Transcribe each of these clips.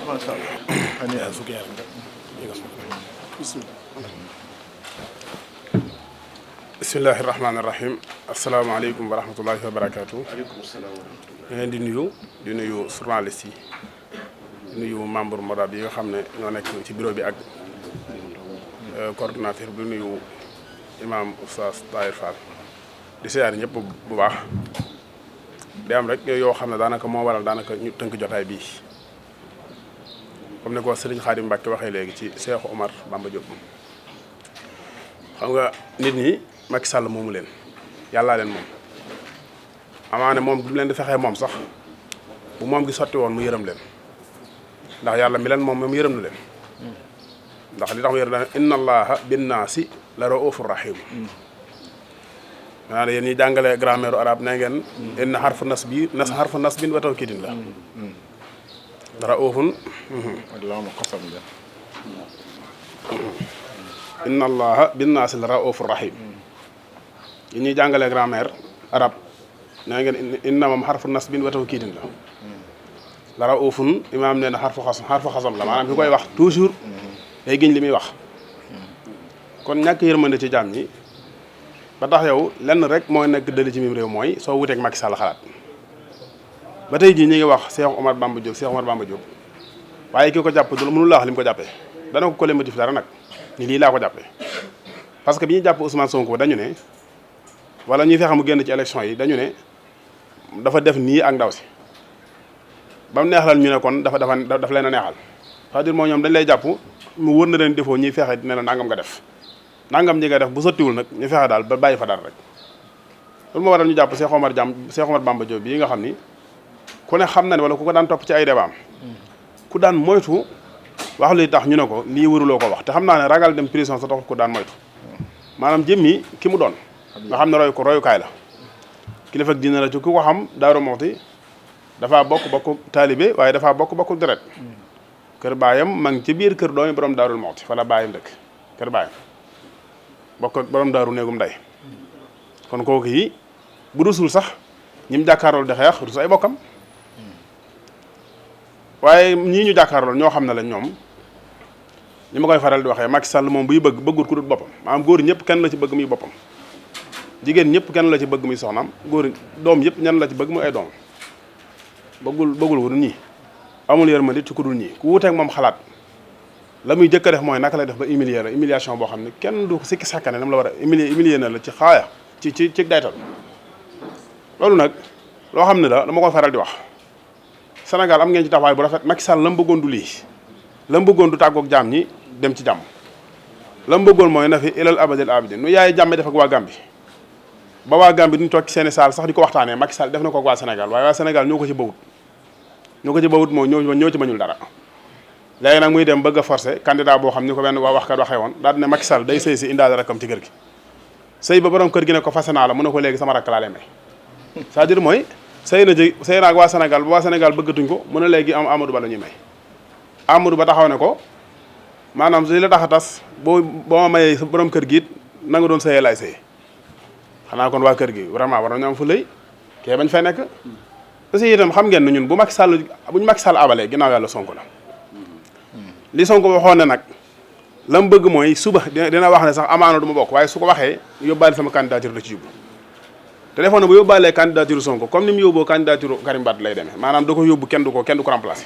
macha allah. bismillahi rahmaani rahim asalaamaaleykum wa rahmatullahi wa barakaatu. waaleykum salaam wa rahmatulah. ñu leen di nuyu journaliste yi di nuyu membre Modab yi nga xam ne ñoo nekk ci bureau bi ak coordonnateur bi nuyu imam Oustaz Tahir Fall di siyaar ñëpp bu baax di am rek yoo xam ne daanaka moo waral daanaka ñu tënk jotaay bii comme ne ko Serigne Khadim Mbacke waxee léegi ci Cheikh Omar Bamba Diop xam nga nit ñi Macky Sall moomu leen yàllaa leen moom amaane moom du leen di fexee moom sax bu moom gi sotti woon mu yërëm leen ndax yàlla mi leen moom yërëm na leen ndax li tax mu yërëm daan inna allaha binnaasi la raufur rahim maanaam yéen ñi jàngale grammaire arabe ne ngeen inna xarfu nasbin wa tawkidin la raufun inna allaha binnaasi la raufur rahim yéen ñuy jàngale grammaire arabe ne ngeen inna moom xarfu nasbin wa tawkidin la raufun imaam nee na xarfu xasam la maanaam ki koy wax toujours day giñ li muy wax kon ñàkk yërmande ci jaam ñi ba tax yow lenn rek mooy nekk dëli ci mim réew mooy soo wuteeg Macky Sall xalaat ba tey jii ñu ngi wax Cheikh Omar Bamba Diop waaye ki ko jàpp du mënul la wax li mu ko jàppee dana ko collé motif dara nag ni lii laa ko jàppee parce que bi ñuy jàpp Ousmane Sonko dañu ne wala ñuy fexe mu génn ci élection yi dañu ne dafa def nii ak ndaw si ba mu neexal ñu ne kon dafa leen a neexal c'est-à-dire moo ñoom dañ lay jàpp mu wër na leen defoo ñuy fexe ne la nangam nga def nangam ñi nga def bu sottiwul nag ñu fexe daal ba bàyyi fa dara rek loolu moo waral ñu jàpp Cheikh Omar Bamba Diop bii nga xam ni ku ne xam na ne wala ku ko daan topp ci ay débaam ku daan moytu wax li tax ñu ne ko lii waruloo ko wax te xam naa ne ragal dem prison sa tax ku daan moytu maanaam jëmmi ki mu doon nga xam ne royukaay la kilifa ak diine la ci ku ko xam Daaru Muxti dafaa bokk taalibe waaye dafaa bokk deret kër baayam ma ngi ci biir kër doomi borom Daarul Muxti fa la baayam dëkk kër baayam bokk ak borom daaru néegum nday kon kooku yi bu dusul sax ñim jàkkaarlool di xeex du ay bokkam waaye ñii ñu jàkkaarlool ñoo xam ne la ñoom ñi ma koy faral di waxee Macky Sall moom buy bëggut ku dul boppam maanaam góor ñëpp kenn la ci bëgg muy boppam jigéen ñëpp kenn la ci bëgg muy soxnaam góor doom yëpp ñan la ci bëgg muy ay doom bëggul wul ñii amul yërmande ci ku dul ñii ku wuteeg moom xalaat la muy jëkk a def mooy naka lay def ba humilier la humiliation boo xam ne kenn du sikki sàkkane nam la war a humilier na la ci xaaya ci daytal loolu nag loo xam ne la dama ko faral di wax Sénégal am ngeen ci taxawaay bu rafet Macky Sall la mu bëggoon du lii la mu bëggoon du tàggoog jaam ñi dem ci jàmm la mu bëggoon mooy na fi ilal abadil abidin nu yaay jàmme def ak waa Gambie ba waa Gambie duñu toog ci seeni saal sax di ko waxtaanee Macky Sall def na ko ak waa Sénégal waaye waa Sénégal ñoo ko ci bawut moo ñoo ci bañul dara léegi nag muy dem bëgg a forcé candidat boo xam ni ko benn waa waxkat waxee woon daal di ne Macky Sall day sëy si indaale rakkam ci kër gi sëy ba borom kër gi ne ko fase naa la mu ne ko léegi sama rakk laa lay may c'est-à-dire mooy sëy na ak waa Sénégal ba waa Sénégal bëggatuñ ko mu ne léegi am Amadou Ba la ñuy may Amadou Ba taxaw ne ko maanaam su la tax a tas boo ma mayee sa borom kër gi it na nga doon sëyee laay sëyee xanaa kon waa kër gi vraiment war nañu am fu lay kee bañ fay nekk aussi itam xam ngeen ne ñun buñu Macky Sall abalee ginnaaw yàlla Sonko la li Sonko waxoon ne nag la mu bëgg mooy suba dina wax ne sax amaana du ma bokk waaye su ko waxee yóbbaale sama candidature da ci jublu te defoon na bu yóbbaalee candidature Sonko comme ni mu yóbboo candidature Karim Wade lay demee maanaam da ko yóbbu kenn du ko remplacer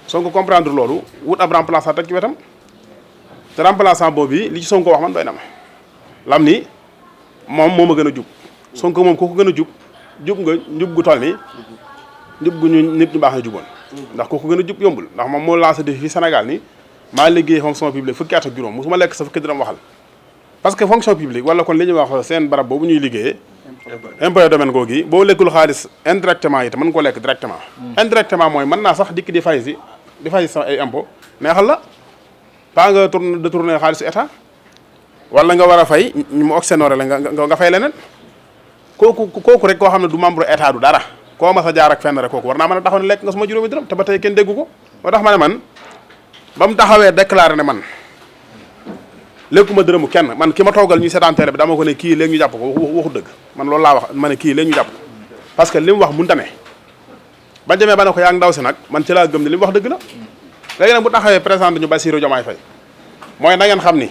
Sonko comprendre loolu wut ab remplaçant teg ci wetam te remplaçant boobu li ci Sonko wax man doy na ma lam ni moom moo ma gën a jub Sonko moom kooku gën a jub nga njub gu toll ni njub gu ñu nit ñu baax na juboon ndax kooku gën a jub yombul ndax moom moo lancé défi fi Sénégal ni maa liggéey fonction publique fukki at ak juróom musuma lekk sa fukki dërëm waxal parce que fonction publique wala kon li ñuy wax seen barab boobu ñuy liggéeyee impôt domaine googu boo lekkul xaalis indirectement yi te mën ko lekk directement indirectement mooy mën naa sax dikk di fay sa ay impôt neexal la pas nga détourner xaalisu état wala nga war a fay mu oxénoré la nga fay leneen kooku rek koo xam ne du membre état du dara koo mas a jaar ak fenn rek kooku war naa mën a taxaw ne lekk nga suma juróomi dërëm te ba tey kenn déggu ko moo tax ma ne man ba mu taxawee déclaré ne man lékkuma dërëmu kenn man ki ma toogal ñuy seetaan télé bi dama ko ne kii léegi ñu jàpp ko waxu dëgg man loolu laa wax ma ne kii léegi ñu jàpp ko parce que li mu wax mënta ne ba demee ba ne ko yaa ngi ndaw si nag man ci laa gëm ne li mu wax dëgg la léegi nag bu taxawee présenté ñu Bassirou Diomaye Faye mooy na ngeen xam ni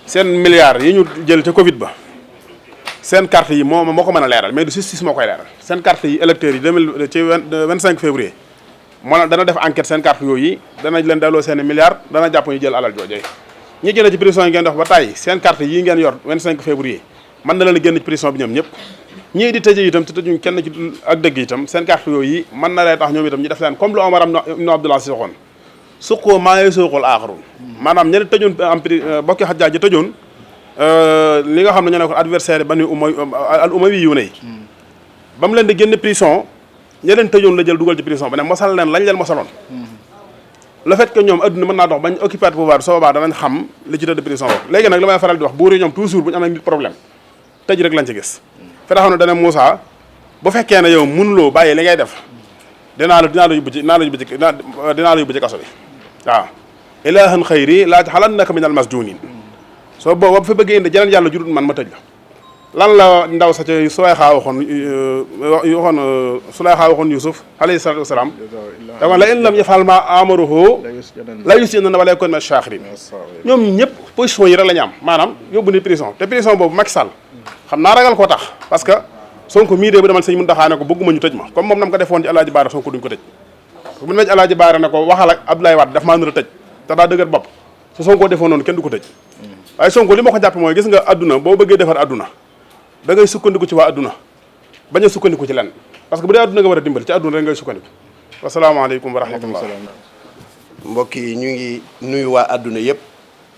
seen milliards yi ñu jël ca Covid ba seen carte yi moo ko mën a leeral mais du justice moo koy leeral seen carte yi électeurs yi 25 février moo dana def enquête seen carte yooyu danañ leen delloo seen milliards dana jàpp ñu jël alal joojee ñi génne ci prison yi ngeen dox ba tàyyi seen carte yi ngeen yor 25 février mën na leen a génn ci prison bi ñoom ñëpp ñii di tëjee itam te tëjuñ kenn ci ak dëgg itam seen carte yooyu mën na lay tax ñoom itam ñu def leen comme lu Omar ibn Abdullah si waxoon suqoo maa ngi suuqul aaxarun maanaam ñeneen tëjoon am bokki xajjaa ji tëjoon li nga xam ne ñu ne ko adversaire yi bani al umawi yu ne ba mu leen di génn prison ña leen tëjoon la jël dugal ci prison ba ne mosal leen lañ leen mosaloon le fait que ñoom adduna mën naa dox bañ occupé pouvoir soo boobaa danañ xam li ci tëdd prison boobu léegi nag li may faral di wax buur yi ñoom toujours bu ñu amee nit problème tëj rek lañ ci gis fi taxaw ne dana Moussa bu fekkee ne yow mënuloo bàyyi li ngay def dinaa la yóbbu ci kaso bi waaw ilahan xayri laa taj'alannaka min al masjunin soo boobu ba fi bëggee indi jeneen yàlla jurut man ma tëj la lan la ndaw sa ca Sulayxa waxoon Yusuf alayhi salaatu wasalaam dama la in lam yafal ma amaruhu la yusjananna wala yakun min ash-shakirin ñoom ñëpp position yi rek la ñu am maanaam yóbbu ni prison te prison boobu Macky Sall xam naa ragal koo tax parce que Sonko mii dee bu demal sëñ Mountakha ne ko bëgguma ñu tëj ma comme moom nam ko defoon ci Alaaji Baara Sonko duñ ko tëj bu ñu mej Alaaji Baara ne ko waxal ak Abdoulaye Wade daf maa nar a tëj te daa dëgër bopp su Sonko defoon noonu kenn du ko tëj waaye Sonko li ma ko jàppe mooy gis nga adduna boo bëggee defar adduna da ngay sukkandiku ci waa adduna bañ a sukkandiku ci lenn parce que bu dee adduna nga war a dimbali ci adduna rek ngay sukkandiku wasalaamaaleykum wa rahmatullah mbokk yi ñu ngi nuyu waa adduna yëpp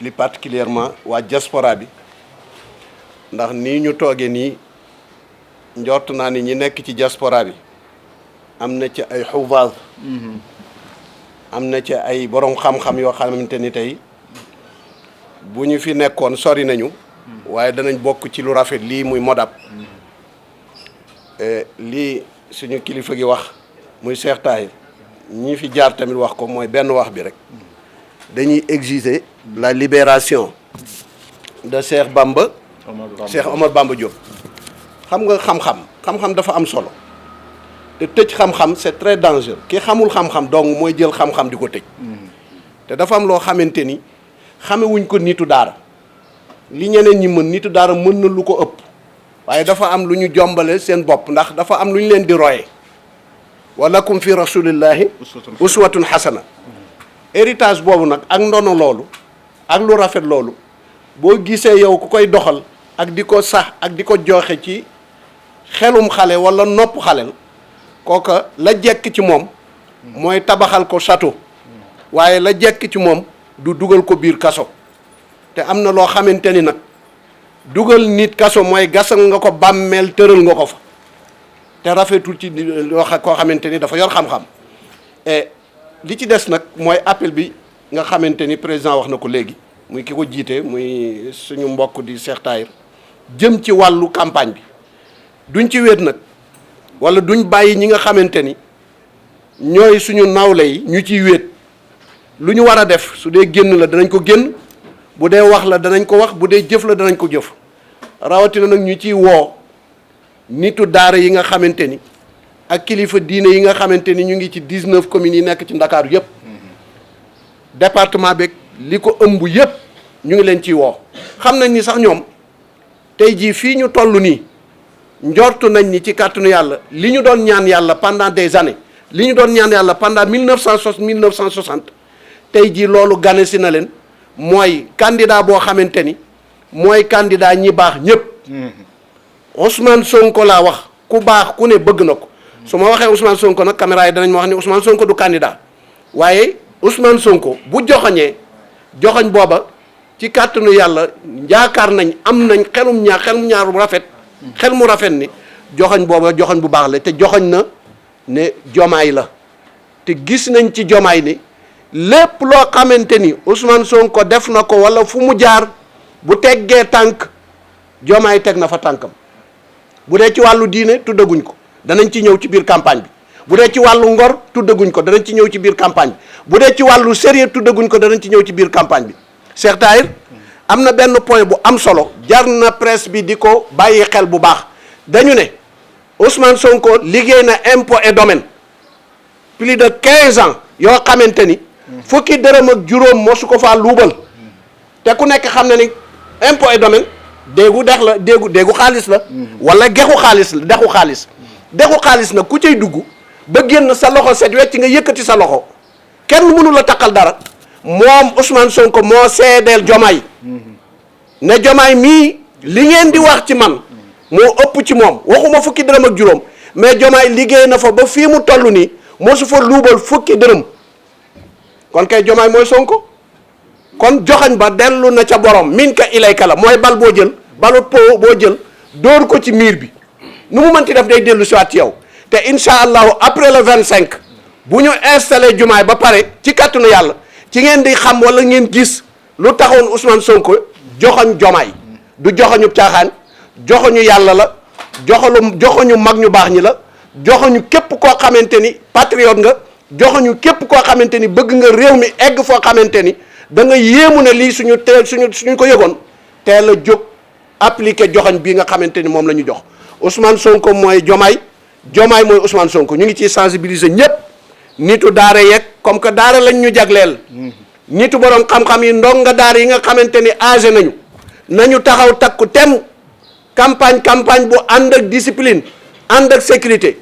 li particulièrement waa diaspora bi ndax nii ñu toogee nii njort naa ni ñi nekk ci diaspora bi am na ci ay xuvaas am na ci ay borom xam-xam yoo xamante ni tey bu ñu fi nekkoon sori nañu waaye danañ bokk ci lu rafet lii muy Modab lii suñu kilifa gi wax muy Cheikh Tahir ñi fi jaar tamit wax ko mooy benn wax bi rek dañuy exiger la libération de Cheikh Omar Bamba Diop xam nga xam-xam dafa am solo te tëj xam-xam c'est très dangereux ki xamul xam-xam donc mooy jël xam-xam di ko tëj te dafa am loo xamante ni xamewuñ ko nitu daara li ñeneen ñi mën nitu daara mën na lu ko ëpp waaye dafa am lu ñu jombale seen bopp ndax dafa am lu ñu leen di roye walakum fi rasulillahi uswatun hasana héritage boobu nag ak ndono loolu ak lu rafet loolu boo gisee yow ku koy doxal ak di ko sax ak di ko joxe ci xelum xale wala nopp xalel kooka la jekk ci moom mooy tabaxal ko château waaye la jekk ci moom du dugal ko biir kaso te am na loo xamante ni nag dugal nit kaso mooy gasal nga ko bàmmeel tëral nga ko fa te rafetul ci koo xamante ni dafa yor xam-xam et li ci des nag mooy appel bi nga xamante ni président wax na ko léegi muy ki ko jiite muy suñu mbokk di Cheikh Tahir jëm ci wàllu campagne bi duñ ci wéet nag wala duñ bàyyi ñi nga xamante ni ñooy suñu nawle yi ñu ciy wéet lu ñu war a def su dee génn la danañ ko génn bu dee wax la danañ ko wax bu dee jëf la danañ ko jëf rawatina nag ñu ciy woo nitu daara yi nga xamante ni ak kilifa diine yi nga xamante ni ñu ngi ci 19 communes yi nekk ci Ndakaaru yëpp département beeg li ko ëmb yëpp ñu ngi leen ciy woo xam nañ ni sax ñoom tey jii fii ñu toll nii njortu nañ ni ci kàttanu yàlla li ñu doon ñaan yàlla pendant des années li ñu doon ñaan yàlla pendant 1960 tey jii loolu gane si na leen mooy candidat boo xamante ni mooy candidat ñi baax ñëpp Ousmane Sonko laa wax ku baax ku ne bëgg na ko su ma waxee Ousmane Sonko nag caméra yi danañ ma wax ni Ousmane Sonko du candidat waaye Ousmane Sonko bu joxoñee joxoñ booba ci kàttanu yàlla yaakaar nañ am nañ xelum ñaar bu rafet xel mu rafet ni joxoñ booba joxoñ bu baax la te joxoñ na ne jomaay la te gis nañ ci jomaay ni lépp loo xamante ni Ousmane Sonko def na ko wala fu mu jaar bu teggee tànk jomaay teg na fa tànkam bu dee ci wàllu diine tuddaguñ ko danañ ci ñëw ci biir campagne bi bu dee ci wàllu ngor tuddaguñ ko danañ ci ñëw ci biir campagne bi bu dee ci wàllu sérieux tuddaguñ ko danañ ci ñëw ci biir campagne bi Cheikh Tahir am na benn point bu am solo jar na presse bi di ko bàyyi xel bu baax dañu ne Ousmane Sonko liggéey na impôt et domaine plus de 15 ans yoo xamante ni fukki dërëm ak juróom mosu ko faa luubal te ku nekk xam na ni impôt et domaine déegu dex la déegu xaalis la wala gexu xaalis la dexu xaalis nag ku cay dugg ba génn sa loxo set wecc nga yëkkati sa loxo kenn mënu la takkal dara moom Ousmane Sonko moo seedeel Diomaye ne Diomaye mii li ngeen di wax ci man moo ëpp ci moom waxuma fukki dërëm ak juróom mais Diomaye liggéey na fa ba fii mu toll nii mosu fa luubal fukki dërëm kon kay Diomaye mooy Sonko kon joxañ ba dellu na ca borom min ka ilayka la mooy bal boo jël balu po boo jël dóor ko ci miir bi nu mu mënti def day dellu siwaat ci yow te incha allahu après le 25 bu ñu installé Diomaye ba pare ci kàttanu yàlla ci ngeen di xam wala ngeen gis lu taxoon Ousmane Sonko joxoñ Diomaye du joxoñu caaxaan joxoñu yàlla la joxoñu mag ñu baax ñi la joxoñu képp koo xamante ni patriote nga joxoñu képp koo xamante ni bëgg nga réew mi egg foo xamante ni da nga yéemu ne lii suñu ko yëgoon teel a jóg appliqué joxoñ bii nga xamante ni moom la ñu jox Ousmane Sonko mooy Diomaye mooy Ousmane Sonko ñu ngi ciy sensibiliser ñëpp nitu daara yeeg comme que daara lañ ñu jagleel nitu borom xam-xam yi ndonga daara yi nga xamante ni âgé nañu taxaw takku tem campagne bu ànd ak discipline ànd ak sécurité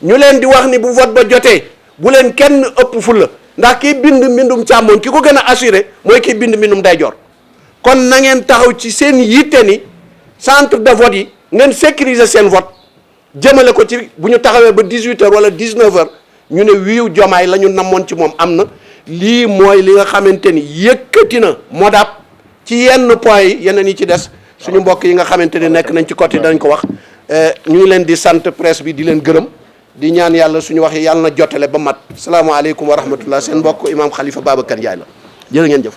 ñu leen di wax ni bu vote ba jotee bu leen kenn ëpp fulla ndax kii bind mbindum càmmoñ ki ko gën a assuré mooy kii bind mbindum ndeyjoor kon na ngeen taxaw ci seen yitte ni centre de vote yi ngeen sécuriser seen vote jëmale ko ci bu ñu taxawee ba 18h wala 19h ñu ne wiiw Diomaye la ñu namoon ci moom am na lii mooy li nga xamante ni yëkkati na modab ci yenn points yi yeneen yi ci des suñu mbokk yi nga xamante ni nekk nañ ci côté dañ ko wax ñu ngi leen di sant presse bi di leen gërëm di ñaan yàlla suñu wax yi yàlla na jotale ba mat salaamaaleykum wa rahmatullah seen mbokk imam Khalifa Babacar Ndiaye la jërë ngeen jëf